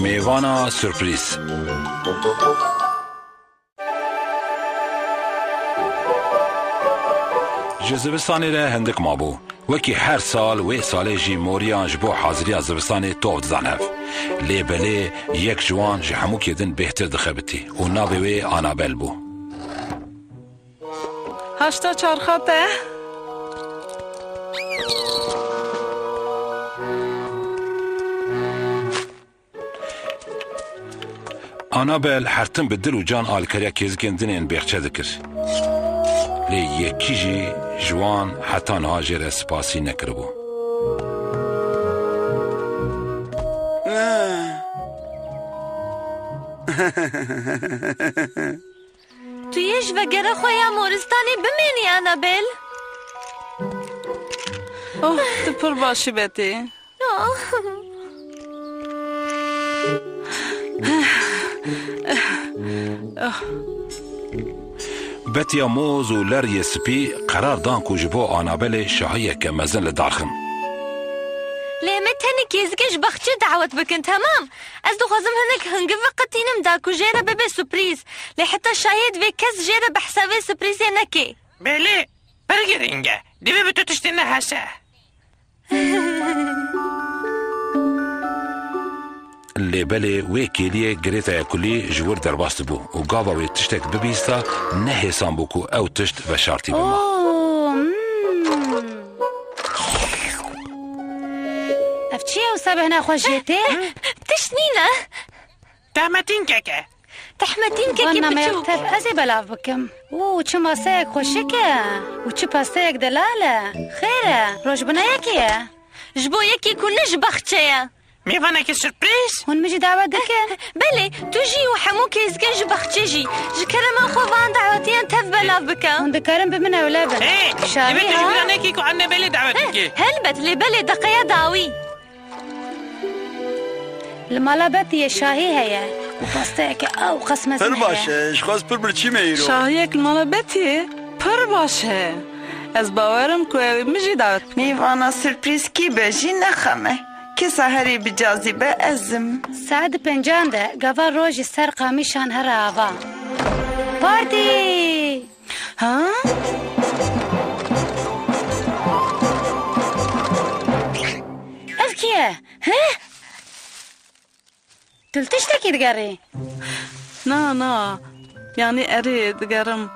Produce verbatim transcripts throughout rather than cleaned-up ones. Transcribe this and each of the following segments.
Mêvana surprîz. Ji zivistanê re hindik mabû. Wekî her sal, wê salê jî moriyan ji bo haziriya zivistanê tov didan hev. Lê belê yek ji wan ji hemûkê din bêhtir dixebitî û navê wê Anabel bû. Haşta çarxa te. Anabel her tim bi dil û can alîkariya kêzikên din ên bêhtir dikir. Lê yekî jî ji wan heta niha jê re spasî nekiribû. Tu yê ji vegera xwe ya moristanê bimênî, Anabel? Oh, tu pir baş î, Betî. Oh. Betiya moz û leriyê spî qerar dan ku ji bo Anabelê şahiyeke mezin li dar xin. Lê em ê tenê kêzikê ji baxçê dawet bikin, temam? Ez dixwazim hinek hingiv veqetînim da ku jê re bibe surprîz. Lê heta şahiyê divê kes jê re bi hesabê surprîzê neke. Belê, pir girîng e. Divê bi tu tiştê nehese. Lê belê wê kêliyê girêdaya kulî ji wir derbas dibû û gava wê tiştek bibihîsta, ne hêsan bû ku ew tişt veşartî bima. Oh, mm. Ev çi ye wisa bêhna xwe jê tê? Tişt nîne. Tehmetînkek e. Tehmetînkekî biçûk. Van nameyek tev ez ê belav bikim. Û çi maseyek xweşik e. Û çi pasteyek delal e. Xêr e. Rojbûna yekê ye. Ji bo yekî ku ne ji baxçe ye. Mêvanekî surprîz? Hûn min jî dawet dikin? Belê, tu jî û hemû kêzikên ji baxçe jî. Ji kerema xwe van dawetiyan tev belav bike. Hûn dikarin bi min ewle bin. Ê, şahî divê tu ji ha? Biranekî ku Annabelê dawet dike. Helbet, lê belê deqeya dawî. Li mala Betiyê şahî heye û pasteyeke ew qas mezin heye. Pir baş e, ji xwe ez pir birçî me îro. Şahiyek li mala Betiyê pir baş e. Ez bawer im ku ew ê min jî dawet bike. Mêvana surprîz kî be jî ne xem e. Kesa herî bi cazî be ez im. Saet di pêncan de gava rojî ser qamîşan here ava. Partî! Ha? Ev kî ye? He? Tu li tiştekî digerî? Na, na. Yanî erê, digerim.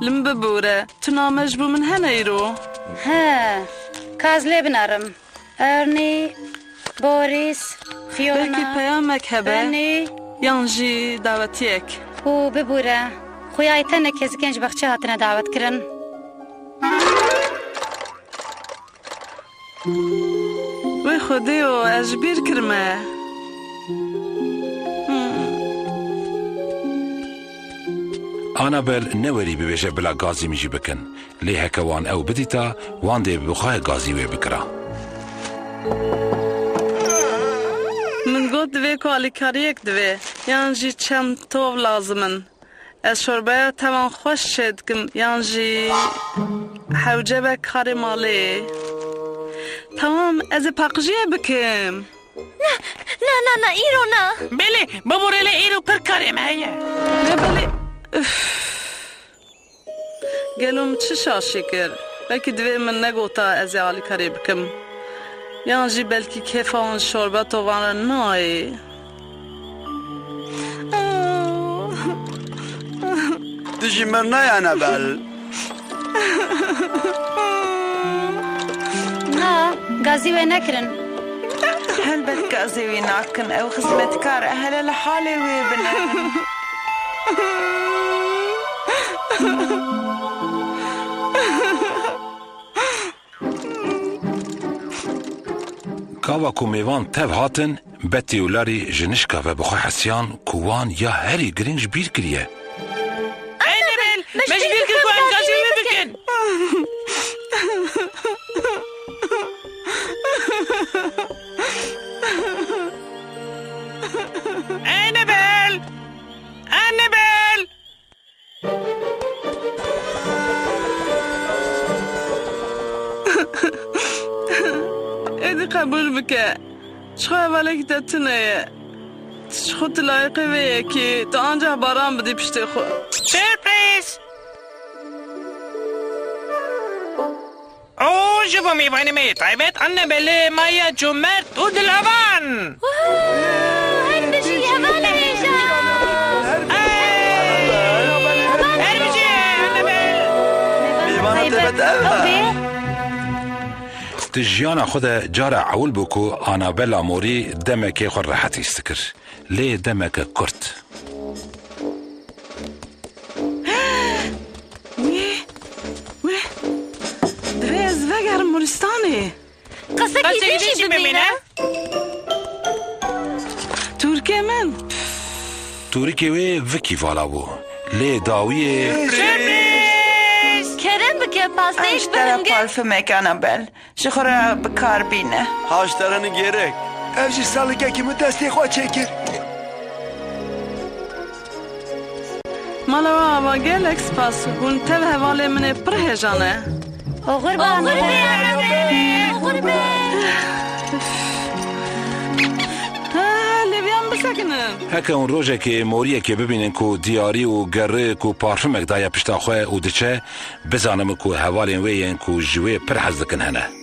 Li min bibûre. Tu name ji bo min hene îro? He. Ka ez lê binerim. Ernie, Boris, Fiona, belkî peyamek hebe, Penny, yan jî dawetiyek. Û bibûre, xuya tenê kêzikên ji baxçe hatine dawetkirin. Wê Xwedêyo, ez ji bîr kirime. Hmm. Annabel newerî bibêje bila gazî min jî bikin. Lê heke wan ew bidîta, wan dê bi xwe gazî wê bikira. Min got divê ku alîkariyek divê, yan jî çend tov lazim in. Ez şorbaya tevan xweş çêdikim, yan jî hewce be karê malê. Tamam, ez ê paqijiyê bikim. Na, na, na, na, îro na. Belê, bibûre lê îro pir karê me heye. Lê belê, üf. Gelo min çi şaşî kir? Belkî divê min negota ez ê alîkariyê bikim. Yan jî belkî kêfa wan ji şorba tovan re nayê. Tu jî mir nayê Annabel. Na, gazî wê nekirin. Helbet gazê wî nakin. Ew xizmetkar e, hele li halê wê bine. Gava ku mêvan tev hatin, Betty û Larry ji nişka ve bi xwe hesiyan ku wan ya herî girîng ji bîr kiriye. Ey Nebel, me ji bîr kir ku em gazî wî bikin. Ey Nebel! Ey Nebel! Êdî qebûl bike. Ji xwe hevalekî te tune ye. Ji xwe tu layiqê vê yekê, tu anceh baran bidî piştê xwe. Sürpriz! Û ji bo mêvanê me yê taybet, Annabelle, Maya, cûmert û dilhevan! Woohoo! Her bijî hevalê hêja! Hey! Her bijî Annabelle! Mêvana taybet ev e. Di jiyana xwe de cara ewil bû ku Annabella Morî demekê xwe rehet hîs dikir. Lê demeke kurt. Wê, wê, divê ez vegerim Moristanê. Qesekî din jî bimîne. Tûrikê min. Tûrikê wê vikî vala bû. Lê dawiyê. Sürpriz! Kerem bike, pasteyek bihingê. Parfümekana bel. Ji xwe re bi kar bîne. Ha ji te re nigêrek. Ev jî salikekî min destê xwe çêkir. Mala we ava gelek spas. Hûn tev hevalê min ê pir hêja ne. Oxir be, Oxir be, Annabelle. Oxir be. Ha, lêviyan bisekinin. Heke hûn rojekê moriyekê bibînin ku diyarî û gerik û parfûmek daye pişta xwe û diçe, bizanin ku hevalên wê yên ku ji wê pir hez dikin hene.